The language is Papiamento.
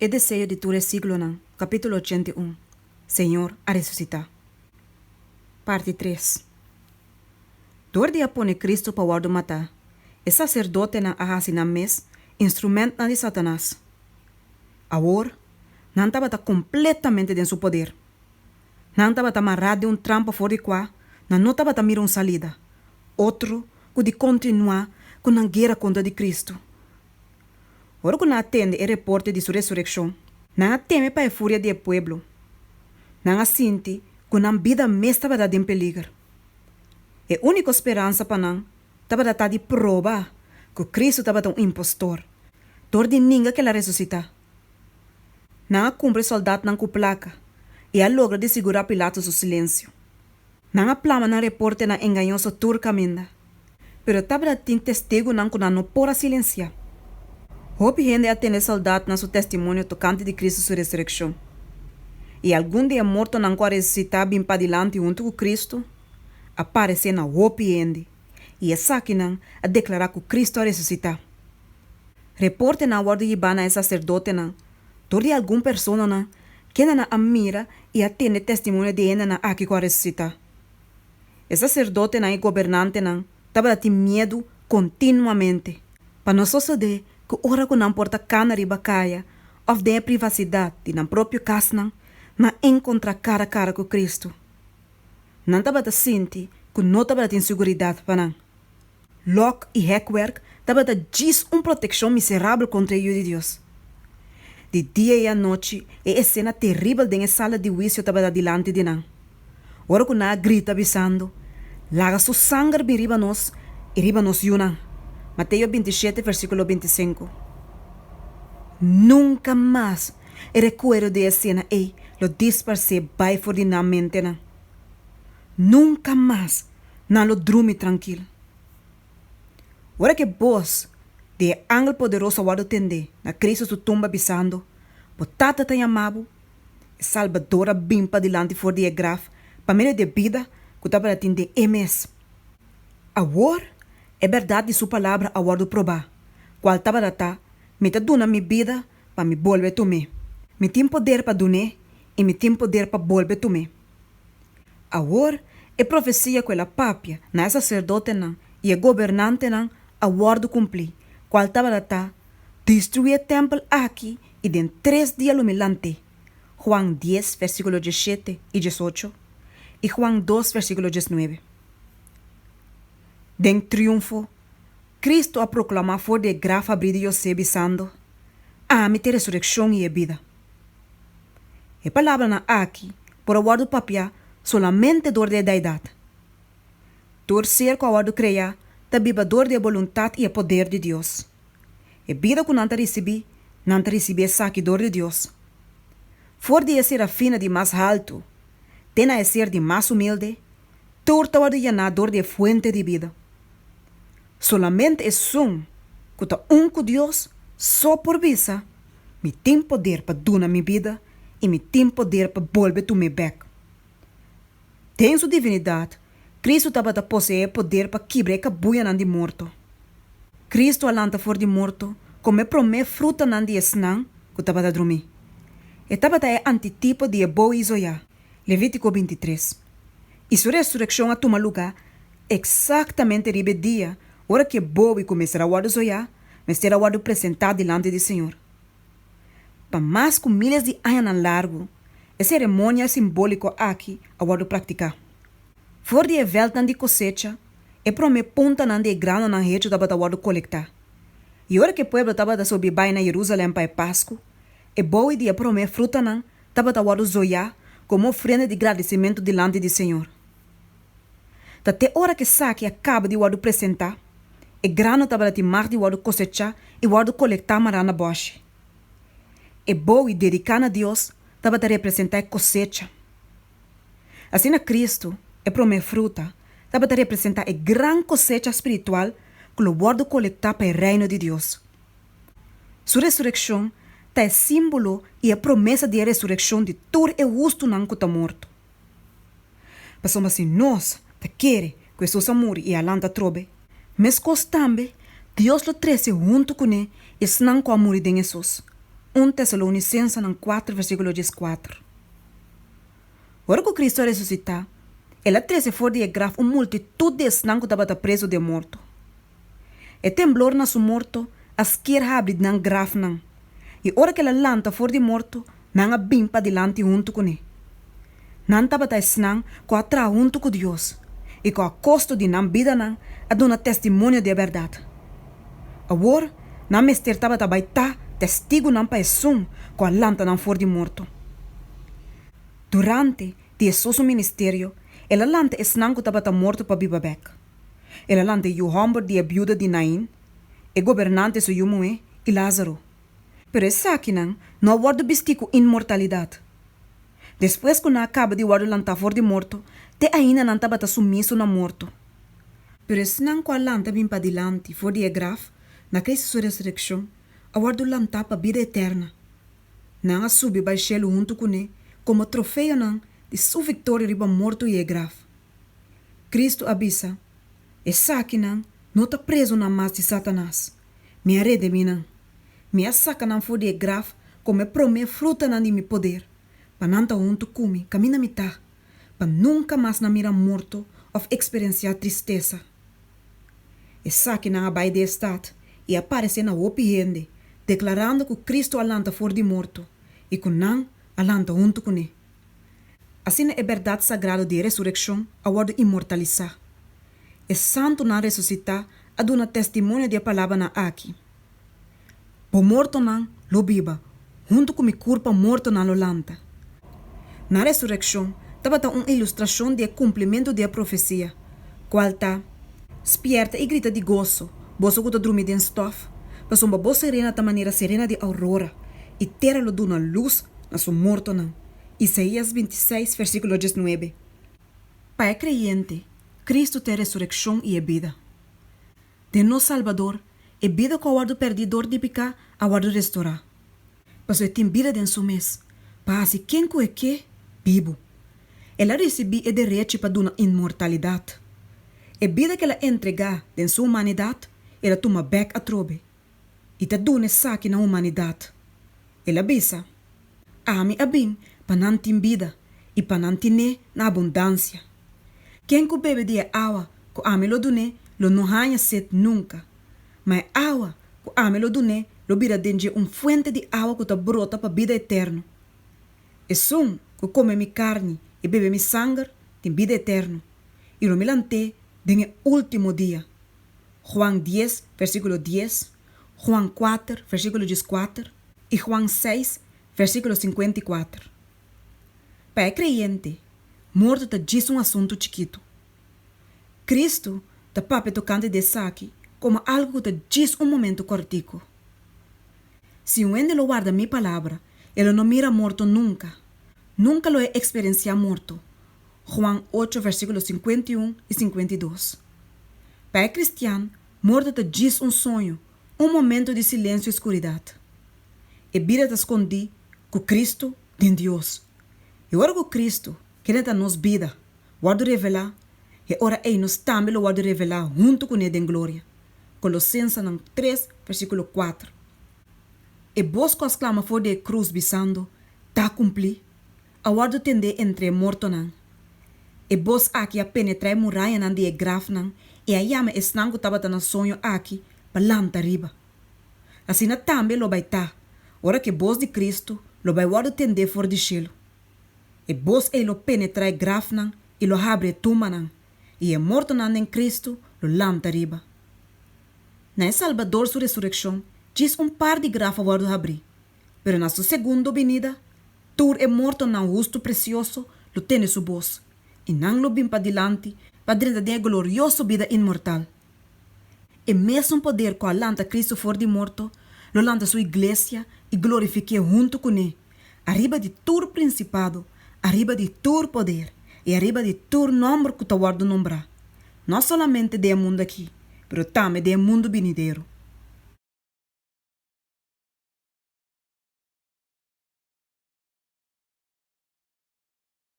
E deseo di tur e siglonan, Kapítulo 81, Señor a resusitá. Parti tres. Dor di a pone Kristu pa wòrdu matá, e saserdotenan a hasi nan mes instrumentnan di Satanas. Awor, nan tabata kompletamente den su poder. Nan tabata mará den un trampa for di kua nan no tabata mira un salida, otro ku di kontinuá ku nan guera kontra di Kristu. Ora ku nan a tende e reporte di su resurekshon, nan a teme pa e furia di e pueblo. Nan a sinti ku nan bida mes tabata den peliger. E úniko speransa pa nan tabata ta di proba ku Kristu tabata un impostor dor di ninga ku el a resusitá. Nan a kumpra e sòldatnan ku plaka i a logra di sigurá Pilato su silensio. Nan a plama nan reportenan engañoso tur kaminda, pero tabata tin testigunan ku nan no por a silensiá. Hopi hende a tende sòldatnan su testimonio tokante di Kristu su resurekshon. I algun di e mortonan ku a resusitá bin padilanti huntu ku Kristu a paresé na hopi hende, i esakinan a deklará ku Kristu a resusitá. Reportenan a wòrdu hibá na e saserdotenan dor di algun personanan kendenan a mira i a tende testimonio di e hendenan aki ku a resusitá. E saserdotenan i gobernantenan tabata tin miedu kontinuamente pa no sosodé ku ora ku nan por ta kana riba kaya òf den e privasidat di nan propio kasnan, nan enkontrá kara kara ku Kristu. Nan tabata sinti ku no tabata tin siguridat pa nan. Lòk i hèkwerk tabata djis un protekshon miserabel kontra e Yu di Dios. Di dia i anochi e esena teribel den e sala di huisio tabata dilanti di nan. Ora ku nan a grita bisando, Laga su sanger bin riba nos i riba nos yunan. Mateo 27 versíkulo 25. Nunka mas e rekuerdo di e esena ei lo disparsé bai for di nan mentenan. Nunka mas nan lo drumi trankil. Ora ku e bos di e angel poderoso a wòrdu tendé na Kristu su tumba bisando, Bo Tata ta yama bo, e Salbador a bin padilanti for di e graf pa medio di e bida ku tabata tin den e mes. Awor e bèrdat di su palabra a wòrdu probá, kual tabata ta, Mi ta duna mi bida pa mi bolbe tum'é. Mi tin poder pa dun'é i mi tin poder pa bolbe tum'é. Awor e profesia ku el a papia na e saserdotenan i e gobernantenan a wòrdu kumplí, kual tabata ta, Destruí e tèmpel aki i den tres dia lo mi lant'é. Juan dies, versíkulo diesshete i diesocho, i Juan dos, versíkulo diesnuebe. Den triunfo, Kristu a proklamá for di e graf habrí di José, bisando, Ami ta e resurekshon i e bida. E palabranan aki por a wòrdu papiá solamente dor di e Deidat. Tur ser ku a wòrdu kreá ta biba dor di e boluntat i e poder di Dios. E bida ku nan ta risibí, nan ta risibí esaki dor di Dios. For di e serafina di mas haltu te na e ser di mas humilde, tur ta wòrdu yená dor di e fuente di bida. Solamente esun ku ta un ku Dios so por bisa, Mi tin poder pa duna mi bida i mi tin poder pa bolbe tum'é bèk. Den su divinidat, Kristu tabata poseé poder pa kibra e kabuyanan di morto. Kristu a lanta for di morto komo e promé frutanan di esnan ku tabata drumí. E tabata e antitipo di e bou izoyá, Levítiko 23. I su resurekshon a tuma lugá eksaktamente riba e dia ora ku e bou i ku mester a wòrdu zoyá mester a wòrdu presentá dilanti di Señor. Pa mas ku míles di añanan largu, e seremonia simbóliko aki a wòrdu praktiká. For di e vèltnan di kosecha, e promé puntanan di e granonan hechu tabata wòrdu kolektá. I ora ku e pueblo tabata subi bai na Yerúsalèm pa e Pasku, e bou di e promé frutanan tabata wòrdu zoyá komo ofrenda di gradisimentu dilanti di Señor. Ta te ora ku esaki a kaba di wòrdu presentá, e grano tabata tin mag di wòrdu kosechá i wòrdu kolektá mará na bòshi. E boui dediká na Dios tabata representá e kosecha. Asina Kristu, e promé fruta, tabata representá e gran kosecha spiritual ku lo wòrdu kolektá pa e Reino di Dios. Su resurekshon ta e símbolo i e promesa di e resurekshon di tur e hustunan ku ta morto. Pasobra si nos ta kere ku Hesus a muri i a lanta atrobe, meskos tambe Dios lo trese huntu kuné esnan ku a muri den Hesus. Un Tesalonisensenan kuater versíkulo dieskuater. Ora ku Kristu a resusitá, el a trese for di e graf un multitut di esnan ku tabata prezu den morto. E temblor na su morto a sker habri nan grafnan, i ora ku el a lanta for di morto, nan a bin padilanti huntu kuné. Nan tabata esnan ku a traha huntu ku Dios i ku a kosto di nan bidanan a duna testimonio di e bèrdat. Awor nan mester tabata bai ta testigunan pa esun ku a lanta nan for di morto. Durante di Hesus su ministerio, el a lanta esnan ku tabata morto pa biba bèk. El a lanta e yu hòmber di e biuda di Nain, e gobernante su yu muhé i Lázaro. Pero esakinan no a wòrdu bistí ku inmortalidat. Despues ku nan a kaba di wòrdu lantá for di morto, te ainda nan tabata sumiso na morto. Pero esnan ku a lanta bin padilanti for di e graf na Cristo su resurekshon a wòrdu lantá pa bida eterna. Nan a subi bai shelu huntu kuné komo trofeonan di su viktoria riba morto i e graf. Cristo a bisa, Esakinan no ta prezunan mas di Satanas. Mi a redemí nan. Mi a saka nan for di e graf komo e promé frutanan di mi poder, pa nan ta huntu ku mi kaminda mi ta, pa nunka mas nan mira morto òf eksperensiá tristesa. Esakinan a bai den e stat i a paresé na hopi hende, deklarando ku Kristu a lanta for di morto i ku nan a lanta huntu kuné. Asina e bèrdat sagrado di e resurekshon a wòrdu inmortalisá. E santunan resusitá a duna testimonio di e palabranan aki, Bo mortonan lo biba, huntu ku mi kurpa mortonan lo lanta. Nan resurekshon tabata un ilustrashon di e kumplimentu di e profesia, kual ta, Spièrta i grita di goso, boso ku ta drumi den stòf, pasobra bo serena ta manera serena di aurora, i tera lo duna lus na su mortonan. Isaías bintiseis, versíkulo diesnuebe. Pa e kreyente, Kristu ta e resurekshon i e bida. Den nos Salbador, e bida ku a wòrdu pèrdí dor di piká a wòrdu restorá. Pasobra e tin bida den su mes, pa hasi ken ku e ke, bibu. El a risibí e derechi pa duna inmortalidat. E bida ku el a entregá den su humanidat, el a tuma bèk atrobe i ta duna esaki na humanidat. El a bisa, Ami a bin pa nan tin bida i pa nan tin'é na abundansia. Ken ku bebe di e awa ku ami lo dun'é lo no haña set nunka, ma e awa ku ami lo dun'é lo bira den dje un fuente di awa ku ta brota pa bida eterno. Esun ku kome mi karni i bebe mi sanger tin bida eterno, i lo mi lant'é den e último dia. Juan dies, versíkulo dies, Juan kuater, versíkulo dieskuater, i Juan seis, versíkulo sinkuenta i kuater. Pa e kreyente, morto ta djis un asuntu chikitu. Kristu ta papia tokante di esaki komo algu ku ta djis un momentu kòrtiku. Si un hende lo warda mi palabra, e lo no mira morto nunka. Nunka lo e eksperensiá morto. Juan ocho versíkulo 51 i 52. Pa e kristian, morto ta djis un soño, un momento di silensio i skuridat. E bida ta skondí ku Kristu den Dios. I ora ku Kristu, kende ta nos bida, wòrdu revelá, e ora ei nos tambe lo wòrdu revelá huntu kuné den gloria. Kolosensenan tres, versíkulo kuater. E bos ku a sklama for di e krus bisando, Ta kumplí! a wòrdu tendé entre e mortonan. E bos aki a penetrá e murayanan di e grafnan i a yama esnan ku tabata na soño aki pa lanta riba. Asina tambe lo bai ta, ora ku e bos di Kristu lo bai wòrdu tendé for di shelu. E bos ei lo penetrá e grafnan i lo habri e tumbanan, i e mortonan den Kristu lo lanta riba. Na e Salbador su resurekshon, djis un par di graf a wòrdu habrí, pero na su segundo binida, tur e mortonan hustu presioso lo tende su bos, i nan lo bin padilanti pa drenta den e glorioso bida inmortal. E mesun poder ku a lanta Kristu for di morto lo lanta su iglesia i glorifik'é huntu kuné, ariba di tur prinsipado, ariba di tur poder i ariba di tur nòmber ku ta wòrdu nombrá, no solamente den e mundu akí, pero tambe den e mundu binidero.